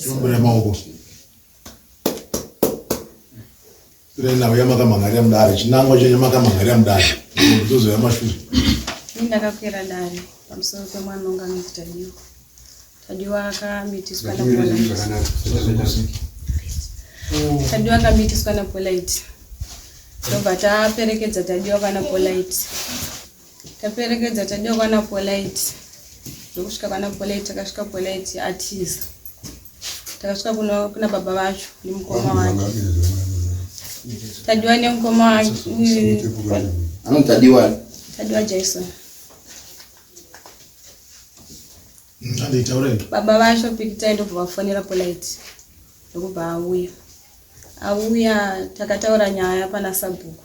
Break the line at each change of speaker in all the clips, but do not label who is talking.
Chiombera maoko. Tiri nhau yamakamhan'arira mudare. Chinangwa chenyu makamhan'arira mudare. Tozouya mashure.
Ini ndakakwira dare pamusoro pemwana wangu anonzi Tadiwa. Tadiwa akamitiswa naPolite. Tadiwa akamitiswa naPolite. Ndobva taperekedza Tadiwa kwana Polite. Taperekedza Tadiwa kwana Polite. Ndokusvika kwana Polite takasvika Polite atiza. Takasvika kuna, kuna baba vacho nemukoma wake. Tadiwa nemukoma wake.
Anonzi Tadiwa.
Tadiwa Jason.
Anditaurei.
Baba vacho Pikitai ndobva vafonera Polite ndokubva auya. Auya takataura nyaya pana sabhuku.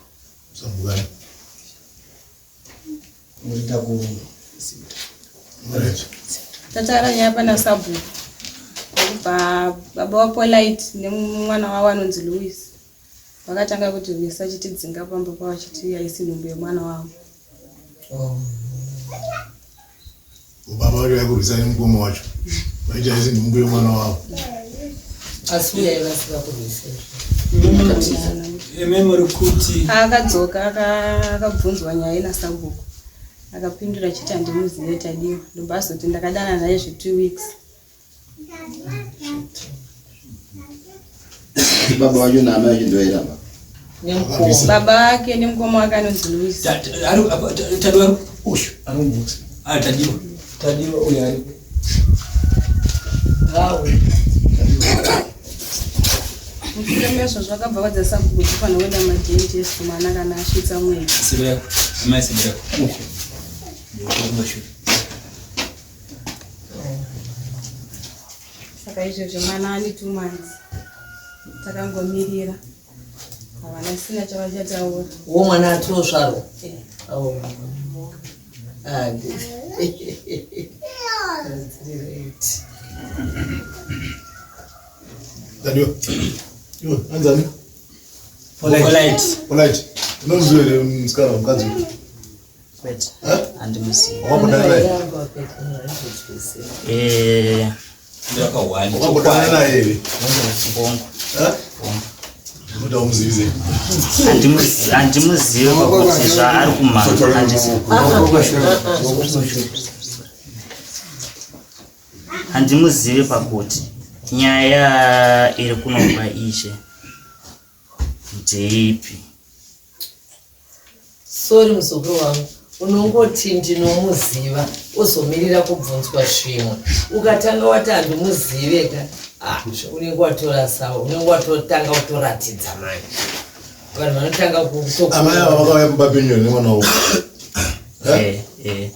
Sabhuku.
Tataura nyaya pana sabhuku. Ndokubva baba waPolite nemwana wavo anonzi Louis vakatanga kuti rwisa chitidzinga pamba pavo chiti haisi nhumbu yemwana wavo.
Baba vacho vaikurwisa nemukoma wacho. Vaiti haisi nhumbu yemwana wavo.
Asi uyai vasina kurwisa.
Imi muri kuti
Akadzoka akabvunzwa nyaya nasabhuku. Akapindura achiti handimuzive Tadiwa. Ndobva azoti ndakadana naye zve 2 weeks.
Baba vacho naamai vacho ndovairamba.
Nemukoma.
Baba vake nemukoma wake anonzi Louis.
Tadiwa
Uyu anomubvunza.
Ah, Tadiwa.
Tadiwa uyu ari.
Vawe.
Mushure mezvo zvakabva vadza sabhuku kuti fanira kuenda maDNA kumwana kana asvitsa mwedzi.
Sibirako. Amai sibirako.
Uko. Kumashure.
Saka izvezvi mwana ane 2 months. Takangomirira. Havana sina chavachataura.
Wo mwana atosvarwa.
Eh.
Oh. Ah, that's right.
Tadiwa. Iwe, anzani?
Polite.
Polite. Unomuziva here musikana mukadzi uyu?
Kwete.
Eh?
Handimuzivi.
Wakambodana naye?
Eh,
Ndakahwani.
Wakambodana naye here?
bongo.
Eh? Unoda umuzivise.
Handimuzivi pakuti zvaari kumhanya. Handizivi. Handimuzivi pakuti nyaya iri kunobva ishe ndeipi.
Sorry muzukuru wangu, unongoti ndinomuziva ozomirira kubvunzwa zvimwe. Ukatanga wati handimuzive ka, ah, unenge watora sawa, unenge watotanga kutoratidza manje. Vanhu vanotanga
Amai ava vakauya kumba penyu here nemwana wavo? Eh?
Eh, eh.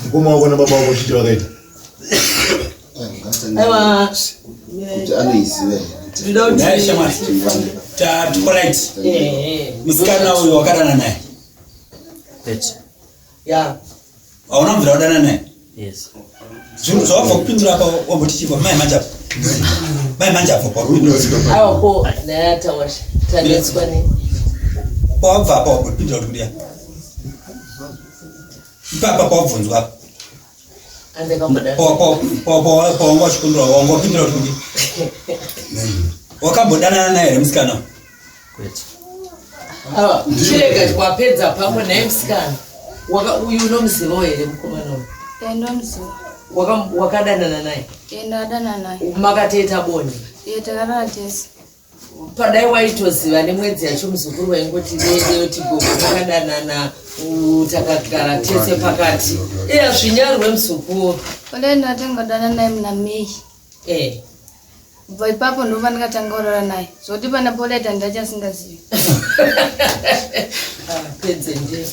Mukoma wako nababa wako chii chavakaita?
Aiwa,
Kuti anoiziva here?
ndinoda kuti
Naye shamwari. Tati Polite.
Eh,
Musikana uyu wakadana naye.
Kwete.
ya
Hauna mvura wadana naye.
Yes.
Zvinhu zvawabva kupindura apa wamboti chii mai manje apa. Mai manje apa pakupindura.
aiwa ko naye atawasha tanetswa ne
Pawabva apa wambopindura kuti kudiya. Ipapa pawabvunzwa apa.
andakamboda
Pawanga uchipindura wanga wapindura kuti kudii. Wakambodanana naye here musikana?
Kwete.
Awa, chirega wapedza pamwe naye musikana. Uyu unomuzivawo here mukomana uyu?
Eh, ndomuziva.
Wakadanana naye?
Eh, ndakadana naye.
Makatoita bonde?
Eh, takarara tese.
Padai waitoziva nemwedzi yacho muzukuru waingoti dede oti gogo takadanana takagara tese pakati. Iya zvinyarwe muzukuru.
Polite ndatangodana naye muna May.
Eh.
Kubva ipapo ndobva ndikatanga kurara naye. Zvekuti pana Polite handichasingazivi.
Ah, pedze ndiye.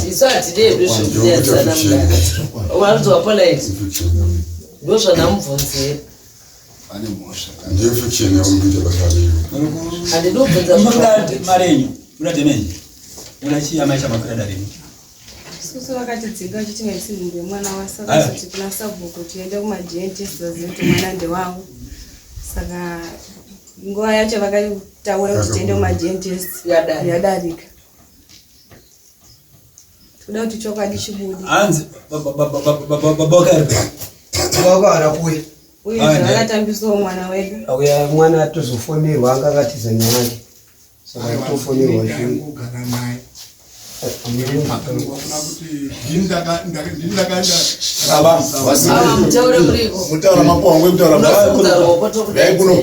Isu hatidi hedu zvekunyadzana mudare. Wanzwa Polite? Ndozvanamubvunzira.
Ane mhosva.
Ndiyo fiction yauri kuita basa rero.
Handidi kubvunza
Munoda mari yenyu. Munoda damage. Munoda chii amai chamakwira dare renyu.
Susu vakatidzinga vachiti haisi nhumbu yemwana wavo saka kuti kuna sabhuku tiende kumaDNA vazive kuti mwana ndewavo. Saka nguva yacho vakataura kuti tiende kumaDNA yadarika. Toda kuti chokwadi chibude.
Hanzi baba wake ari kupi?
Baba wako haana kuuya.
Uye zvakatambisawo mwana wedu.
Auya mwana atozofonerwa anga akatiza nyaya yake. Saka atofonerwa
kugara naye.
Mutaura makuhwa ngwe mutaura Uyai kuno.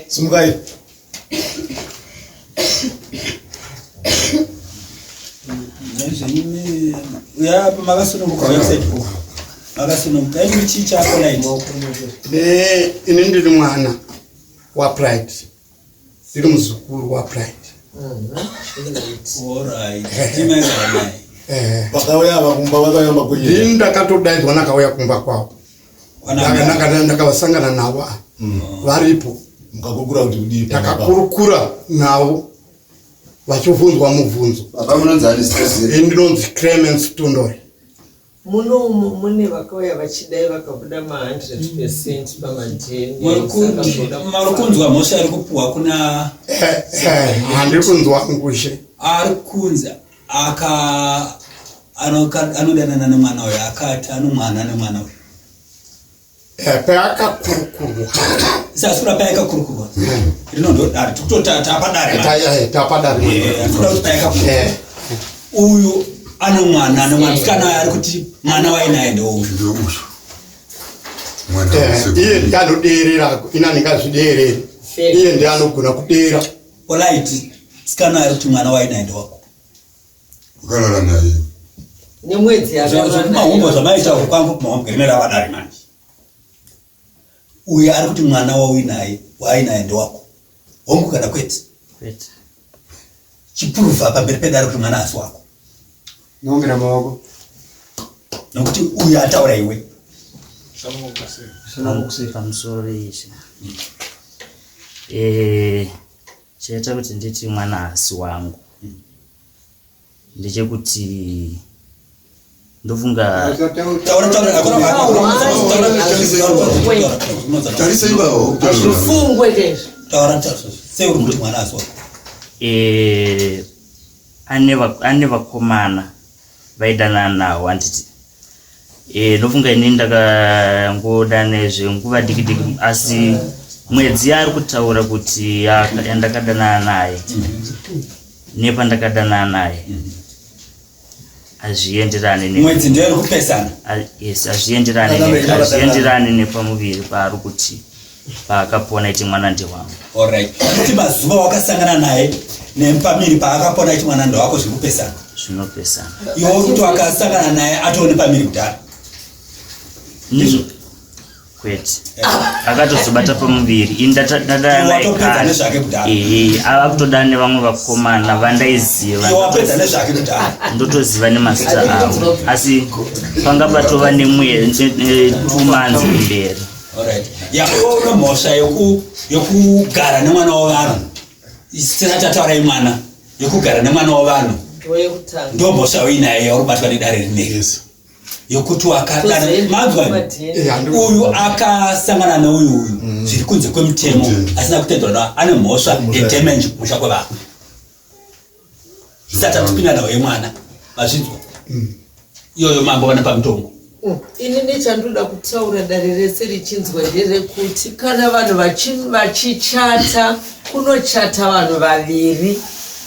Simukai.
Uya makasununguka website uko. Makasununguka. Ini chii chako light?
Ne ini ndiri mwana waPride. Ndiri muzukuru waPride.
Alright. Timaigara naye.
Vakauya ava kumba vakauya makunyira.
Ndini ndakatodaidzwa nakauya kumba kwavo. Ndakavasangana navo ava. Varipo.
Mukakurukura kuti kudii?
Takakurukura navo vachibvunzwa mubvunzo.
Baba munonzi ani zita?
Ini ndinonzi Clemens Tundori.
Munomu mune vakauya vachidai vakabuda ma100 percent pamadna.
Muri kunzwa mhosva iri kupuhwa kuna
Handiri kunzwa ngushe.
Ari kunzi aka anodanana nemwana uyu akati anomwana nemwana uyu.
Paakakurukurwa.
Sasura paakakurukurwa. Rino ndo dare tikutota tapa dare.
Tapa dare.
Tikuda kuti paakakurukurwa. Uyu ane mwana ane mwana musikana ari kuti mwana wainaye ndouyu.
Iye ndiye anodeerera ini handingazvideereri. Iye ndiye anogona kudeera.
Polite musikana ari kuti mwana wainaye ndewako.
Ukarara naye.
Nemwedzi
Zvekumahumbwe zvamaita uko kwangu kumahumbwe rine rava dare manje. Uyu ari kuti mwana wauinaye waainaye ndewako. Hongu kana kwete?
Kwete.
Chipuruvha pamberi pedare kuti mwana asi wako.
Noomera maoko.
Nokuti uyu ataura iwe.
Pamusoro ishe. Chaita kuti nditi mwana haasi wangu ndechekuti ndofunga Ane vakomana vaidanana nawo handiti. Ndofunga ini ndakangoda nezvenguva diki diki, asi mwedzi yaari kutaura kuti yandakadanana naye nepandakadanana naye hazvienderani
Mwedzi ndiyo iri kupesana.
Yes, hazvienderani nepamuviri paari kuti paakapona iti mwana ndewangu.
Alright. Kuti mazuva wakasangana naye nepamiri paakapona iti mwana ndewako zviri kupesana.
Zvinopesana.
Iwe uri kuti wakasangana naye atone pamiri kudhara.
Ndizvo. Kwete. Akatozobata pamuviri. Ini ndadana naye
Iwe watopedza
kare.
nezvake kudhara.
Ehe, ava kutodana nevamwe vakomana vandaiziva.
Iwe wapedza nezvake kudhara.
Ndotoziva nemazita avo. Asi panga patova nemwe 2 months kumberi.
Alright. Ya, iwe une mhosva yokugara nemwana wavanhu. Tisati tataura yemwana, yokugara nemwana wavanhu. Ndo mhosva uinayo yauri kubatwa nedare rineri. Yokuti wakadana manzwa uyu akasangana neuyu uyu zviri kunze kwemutemo asina kutenderwa nawo, ane mhosva yedamage kumusha kwevanhu. Tisati tatipinda nawo yemwana, mazvinzwa? Iyoyo mambo vana pamutongo.
Ini nechandoda kutaura dare rese richinzwa nderekuti kana vanhu vachichata, kunochata vanhu vaviri,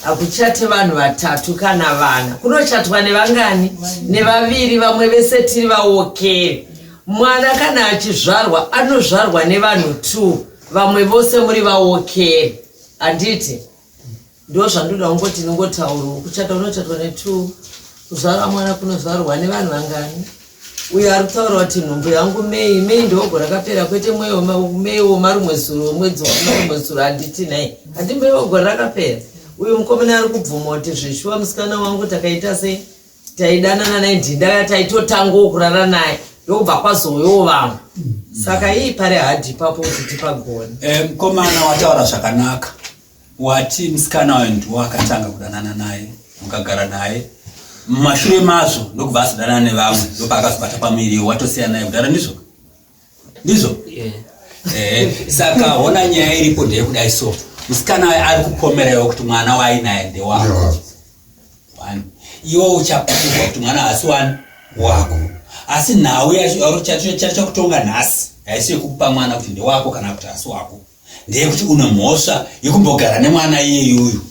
hakuchate vanhu vatatu kana vana. Kunochatwa nevangani? Nevaviri, vamwe vese tiri vaokeri. Mwana kana achizvarwa anozvarwa nevanhu 2, vamwe vose muri vaokeri. Handiti? Ndo zvandoda kungoti ndingotaurawo. Kuchata kunochatwa ne2, kuzvara mwana kunozvarwa nevanhu vangani? Uyo ari kutaura kuti nhumbu yangu Mei, Mei ndiwo gore rakapera, kwete Mei womarumwe zuro, mwedzi wamarumwe zuro, handiti nhai? Handi Mei wegore rakapera. Uyu mukomana ari kubvuma kuti zveshuwa musikana wangu takaita sei? Taidanana naye ndindaya, taitotangawo kurara naye, ndokubva kwazouyawo vamwe. Saka ii pari hadhi ipapo kuti tipagone.
Mukomana wataura zvakanaka. Wati musikana uyu ndiwo akatanga kudanana naye, mukagara naye. Mumashure mazvo ndokubva azodanana nevamwe, ndopaakazobata pamuviri, watosiyana naye kudhara, ndizvo? Ndizvo? Saka hona nyaya iripo ndeyekudai so. Musikana uyu ari kupomerawo kuti mwana waainaye ndewako. One. Iwe uchapupurwa kuti mwana haasi wani wako. Asi nhau yacho chakutonga nhasi. Haisi yekupa mwana kuti ndewako kana kuti asi wako. Ndeyekuti une mhosva yekumbogara nemwana iyeyuyu.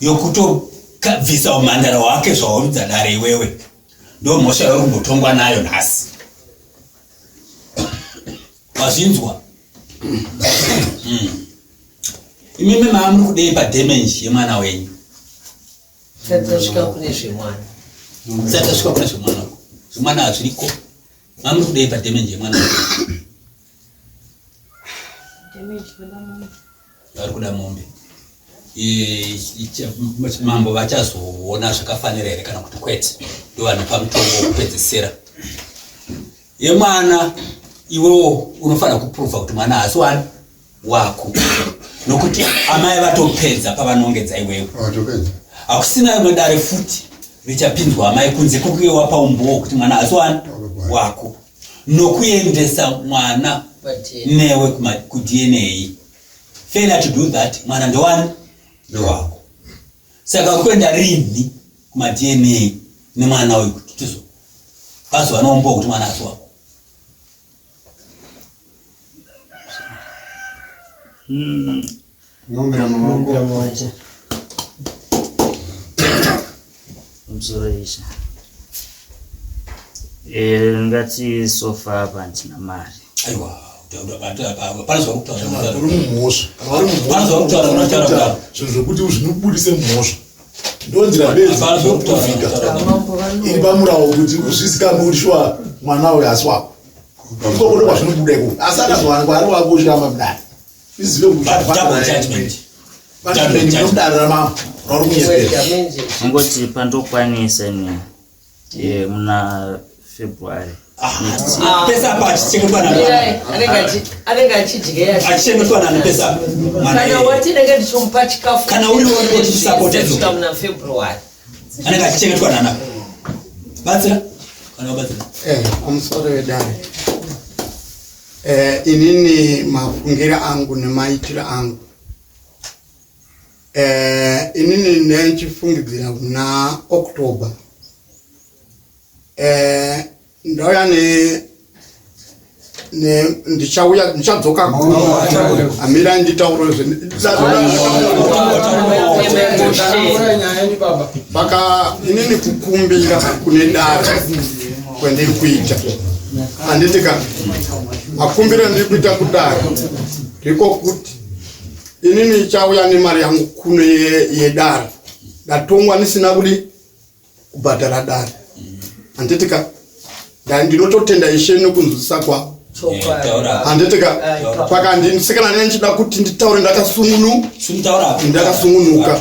Yokutobvisa umhandara hwake zvawaudza dare iwewe. Ndo mhosva yauri kumbotongwa nayo nhasi. Wazvinzwa? Imimi maamuri kudei padamage yemwana wenyu?
Tisati tasvika kune zvemwana.
Tisati tasvika kune zvemwana. Zvemwana hazviriko. Mamuri kudei padamage yemwana wenyu?
Damage kuda mombe.
Vari kuda mombe. Mambo vachazoona zvakafanira here kana kuti kwete. Ndovanopa mutongo wekupedzisira. Yemwana iwewo unofanira kuprova kuti mwana haasi wani wako nokuti amai vatopedza pavanongedza iwewe. Hakusina rimwe dare futi richapinzwa amai kunze kwokunge wapa umbowo kuti mwana haasi wani wako nokuendesa mwana newe kuDNA. Failure to do that, mwana ndowani ndowako. Saka kuenda rinhi kumaDNA nemwana uyu kuti tizo pazuva noumbowo kuti mwana haasi wako.
Nombera maoko.
Musoro isha. Ngati so far apa handina mari.
Aiwa, pane zvauri kutaura.
Uri mumhosva. Kana vari mumhosva, zvinhu zvekuti zvinobudise mhosva. Ndonzira bedzi inoprovhika iri pamurawo kuti zvizikanwe kuti shuwa mwana uyu asi wako. Ikoko ndo kwazvinobuda ikoko. Asi akazowanikwa ari wako uchiramba mudare. Izive kuti
double judgment.
Judgment inodare ramambo rauri kunyepera.
Ngoti pandokwanisa ini muna February.
Pesa apa achichengetwa nani?
Anenge achidya.
Achichengetwa nani pesa?
Kana wati ndenge ndichimupa chikafu.
Kana uri wori kuti support
kusvika muna February.
Anenge achichengetwa nani? Batsira. Kana wabatsira.
Pamusoro wedare. Inini mafungiro angu nemaitiro angu. Inini ndichifungidzira kuna October. Ndauya ne ndichauya ndichadzoka amira nditaure saka inini kukumbira kune dare kwendiri kuita handiti ka makumbiro ndiri kuita kudare ndiko kuti inini ndichauya nemari yangu kuno yedare ndatongwa ndisina kudi kubhadhara dare handiti ka ndinototenda ishe nekunzwisisa kwavo handiti ka saka ndisikana ne ndichida kuti nditaure ndakasungunuka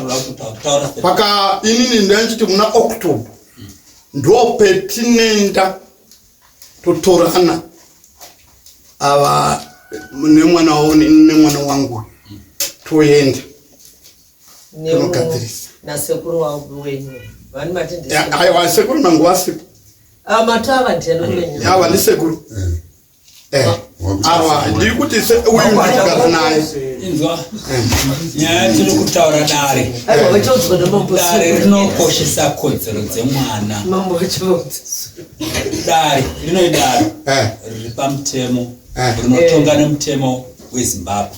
saka inini ndandichiti muna October ndopetinenda totorana ava nemwana wavo nemwana wangu toenda tonogadzirisa
nasekuru wangu wenyu vani mati ndi
aiwa sekuru nangu vasipo.
Matava ndiyani wenyu?
Ava ndisekuru. Ava ndiri kuti uyu ndinogara naye.
Inzwa nyaya tiri kutaura dare. Dare rinokoshesa kodzero dzemwana. Dare rinoi dare riri pamutemo rinotonga nemutemo weZimbabwe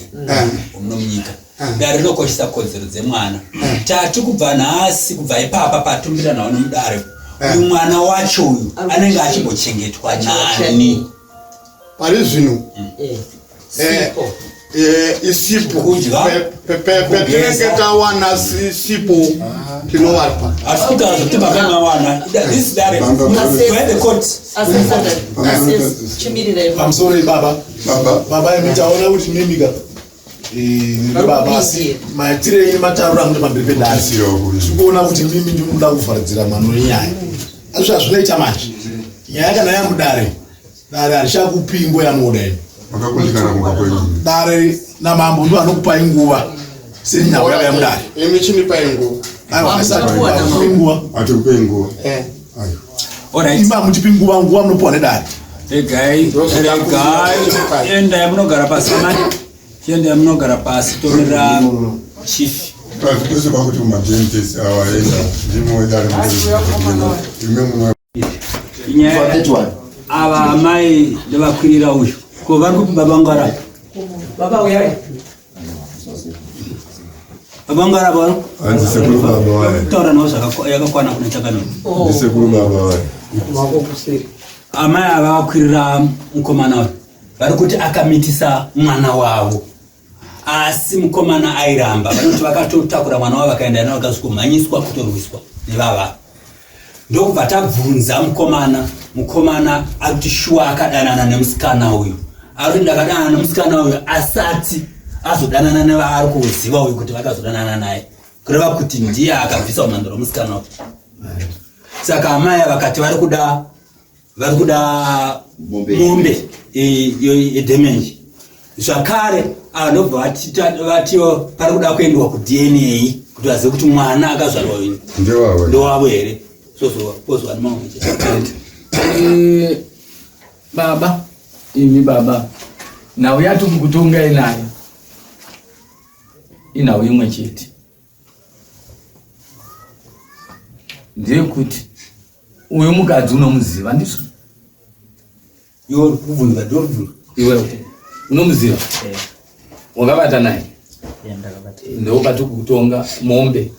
muno munyika. Dare rinokoshesa kodzero dzemwana. Tati kubva nhasi kubva ipapa patumbira nawo nemudare uyu mwana wacho uyu anenge achimbochengetwa nani?
Pari zvino isipo petinenge tawana sipo tinovapa.
Asi kutaura zvekuti baba mawana this dare the court.
Pamusoro baba. Baba imi taona kuti mimika baba asi maitire enyu mataura muri pamberi pedare. Tiri kuona kuti mimi ndinoda kuvharidzira mwana wenyaya. Asi zvazvinoita manje. Nyaya kana yamudare dare harichakupi nguva yamunoda imi. Dare namambo ndo anokupai nguva senyaya yava yamudare.
Imi chinipai nguva.
Aiwa asati akupi nguva.
Atikupe nguva.
Alright.
Imi hamuchipi nguva, nguva munopiwa nedare.
Regai, regai, endai munogara pasi amai. Chiendai munogara pasi tomirira chief.
Pasi pakuti kumadentist awaenda ndimo wedare ime mumwe.
Inyaya ava amai ndovakwirira uyu. Ko vari kupi baba Ngara?
Baba uyai.
Baba Ngara vari
Hanzi sekuru baba waye.
kutaura navo yakakwana kuna chakanaka.
Ndisekuru baba waye.
Mako kuseri.
Amai ava vakwirira mukomana uyu vari kuti akamitisa mwana wavo, asi mukomana airamba. Vanoti vakatotakura mwana wavo vakaenda naye vakasvikomhanyiswa kutorwiswa nevava. Ndokubva tabvunza mukomana, mukomana ari kuti shuwa akadanana nemusikana uyu. Ari kuti ndakadanana nemusikana uyu asati azodanana nevaari kuziva uyu kuti vakazodanana naye, kureva kuti ndiye akabvisa umhandaro musikana uyu. Saka amai vakati vari kuda mombe yedamage. Zvakare vanobva vatiwo pari kuda kuendiwa kuDNA kuti vazive kuti mwana akazvarwa uyu ndewavo here. Sozozwa nemamwe.
Baba, imi baba, nhau yatiri kutonga inayo inhau imwe chete, ndeyekuti uyu mukadzi unomuziva, ndizvo?
Iwe uri kubvunza, ndiwe uri kubvunza.
Iwewe unomuziva, wakavata naye? Ndopatiri kutonga mombe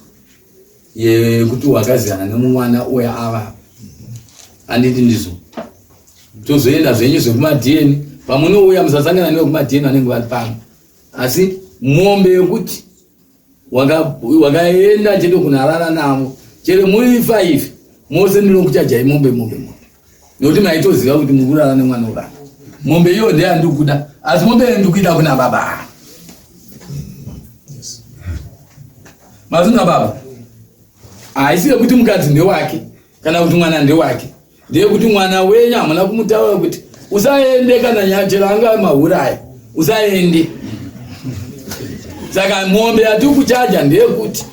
yekuti wakaziyana nemumwana uya ava, handiti ndizvo? Tozoenda zvenyu zvekumadheni pamunouya, musasangana nevekumadheni vanenge vari pano, asi mombe yekuti wakaenda chete kunarara navo, chero muri 5 mose ndinokuchajai mombe, mombe, mombe, nokuti maitoziva kuti mukurara nemwana wevanhu. Mombe iyo ndeyandikuda, asi mombe iyo ndikuida kuna baba. Mazina baba, haisi yekuti mukadzi ndewake kana kuti mwana ndewake, ndeyekuti mwana wenyu hamuna kumutaura kuti usaende, kana nyachero anga mahuraya, usaende. Saka mombe yatiri kuchaja ndeyekuti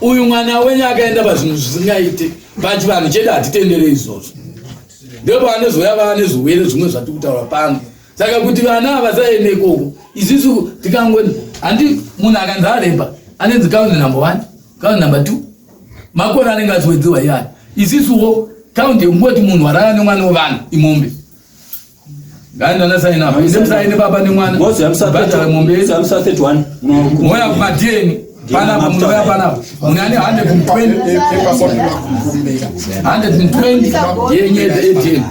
uyu mwana wenyu akaenda pazvinhu zvisingaite. Pachivanhu chedu hatitendere izvozvo, ndopaanozouya vava nezvirwere zvimwe zvatiri kutaura pano. Saka kuti vana ava vasaende ikoko, isusu tikangoni handi munhu akanzi arepa anenzi count number 1, count number 2, makore anenge achiwedzerwa iyani. Isisuwo count yekungoti munhu warara nemwana wevanhu imombe. Ngaenda apa, inde musaine baba nemwana, bhadhara mombe.
31.
Moya kumadheni panapa, munouya panapa, munhu ane 120, 120 yenye yedheni.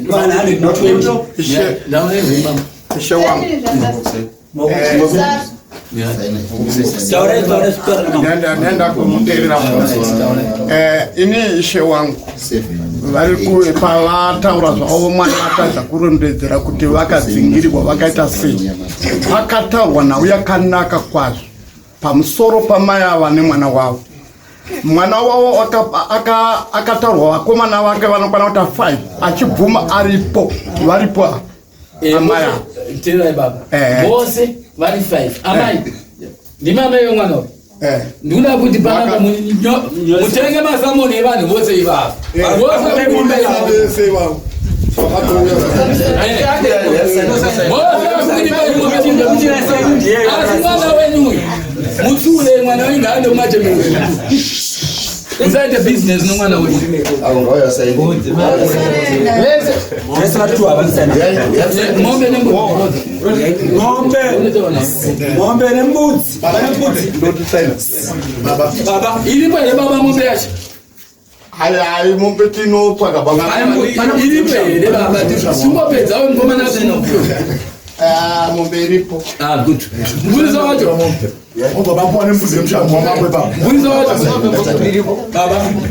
120.
Ishe wangu.
Taurai, taurai, taurai.
Nenda kumuteerera. Ini ishe wangu, vari pavataura zvavo, mwana atadza kurondedzera kuti vakadzingirirwa vakaita sei. Pakataurwa nhau yakanaka kwazvo pamusoro pamai ava nemwana wavo. Mwana wavo akataurwa vakomana vake vanokwana kuita 5 achibvuma aripo, varipo ava. Amai ava.
Teerai baba, vose vari 5. Amai, ndimi amai vemwana uyu. Ndikuda kuti panapa mutenge masamoni evanhu vose ivavo. Vose
Vese ivavo vakatouya.
Asi mwana wenyu uyu mutsure, mwana wenyu ngaaende kumachembero. Musaite business nomwana wenyu.
Avo ngauya vasaine.
Vese.
Vese vari two havanosaina.
Mombe nembudzi.
Mombe, mombe nembudzi, baba nembudzi.
Baba.
Baba.
Iripo here baba mombe yacho?
Hai, hai, mombe tinotsvaga baba.
Iripo here baba? Singopedzawo mukomana.
Ah, mombe iripo.
Ah, good. Mbuzi wacho.
Obva bapuwa nembudzi yemushango wamambo ipapo.
Mbuzi wacho. Baba.